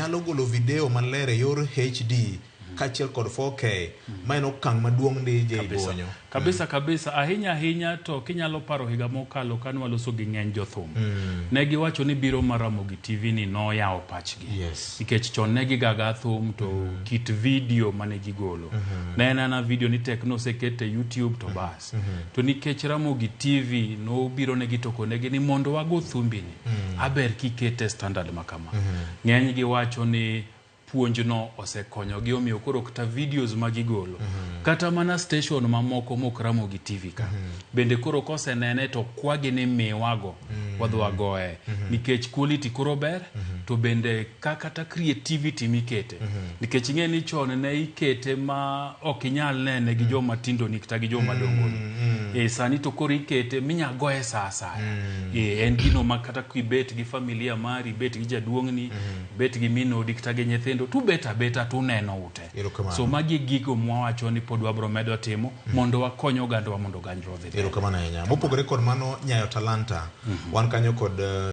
nyalo golo video maler e yor HD kaachiel kod 4K. Ma en okang' maduong' ndi J Kabisa. Bonyo. Kabisa kabisa, ahinya ahinya. To kinyalo paro higa mokalo kane waloso gi ng'eny jothum, ne giwacho ni biro mar Ramogi TV ni noyawo pachgi, nikech chon ne gigaga thum to kit video mane gigolo ne en ana video ni tek noseket e YouTube to bas. To nikech Ramogi TV nobiro ne gitokonegi ni mondo wago thumbini, aber kikete standard makama. Ng'eny gi wacho ni puonjno osekonyogi, omiyo koro kata videos ma gigolo, kata mana station mamoko mok Ramogi TV ka bende koro kosenene to kwagi ni miwago wadhi wagoye, nikech quality koro ber. To bende ka kata creativity mikete, nikech ing'e ni chon ne ikete ma ok inyal nene gi joma tindo ni kata gi joma dongo ni. E sani to koro ikete minya goye sa asaya. E en gino ma kata kibet gi familia mari, ibet gi jaduong'ni, ibet gi min odi kata gi nyithindo, tubet abeta tuneno ute. Erokamano. So magi e gigo mwawacho ni pod wabro medo timo mondo wakony ogandawa mondo ogandwa odhi mbele. Erokamano ahinya. Mopogore kod mano, Nyayo Talanta, wan kanyo kod